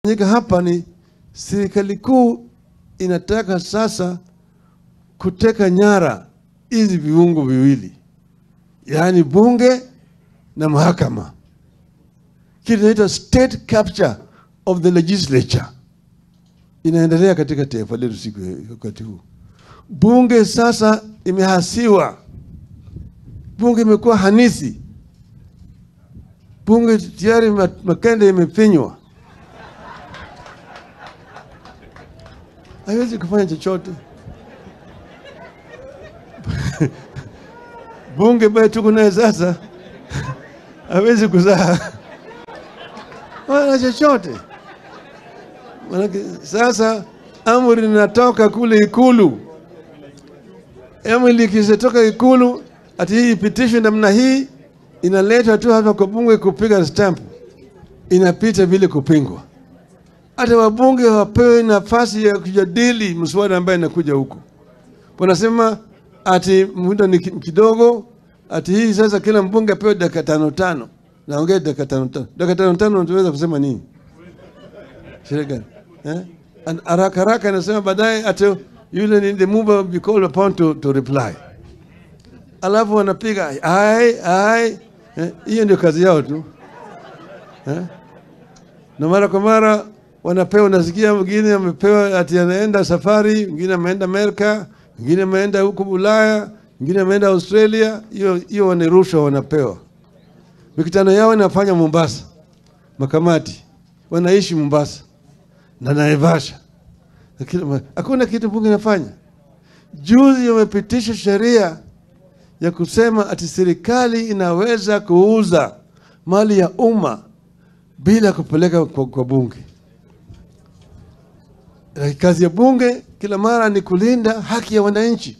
Inafanyika hapa ni serikali kuu inataka sasa kuteka nyara hizi viungo viwili, yaani bunge na mahakama. Kitu inaitwa state capture of the legislature inaendelea katika taifa letu siku wakati huu. Bunge sasa imehasiwa, bunge imekuwa hanisi, bunge tayari makende imefinywa, haiwezi kufanya chochote. Bunge ambaye tuko naye sasa hawezi kuzaa wala chochote. Manake sasa amri inatoka kule Ikulu. Amri ikishatoka Ikulu ati hii ipitishwe namna hii, inaletwa tu hapa kwa bunge kupiga stamp, inapita bila kupingwa. Hata wabunge hawapewi nafasi ya kujadili mswada ambaye inakuja huko. Wanasema ati muda ni kidogo, ati hii sasa kila mbunge apewe dakika 5 5. Naongea dakika 5 5. Dakika 5 5 unaweza kusema nini? Shirika. Eh? Haraka haraka anasema baadaye ati yule ni the mover be called upon to reply. Alafu wanapiga ai ai. Hiyo ndio kazi yao tu. Eh? Na mara kwa mara wanapewa, nasikia mwingine amepewa ati anaenda safari, mwingine ameenda Amerika, mwingine ameenda huko Ulaya, mwingine ameenda Australia. Hiyo ni rushwa wanapewa. Mikutano yao inafanya Mombasa. Makamati wanaishi Mombasa na Naivasha. Hakuna kitu bunge inafanya. Juzi wamepitisha sheria ya kusema ati serikali inaweza kuuza mali ya umma bila kupeleka kwa bunge. Kazi ya bunge kila mara ni kulinda haki ya wananchi.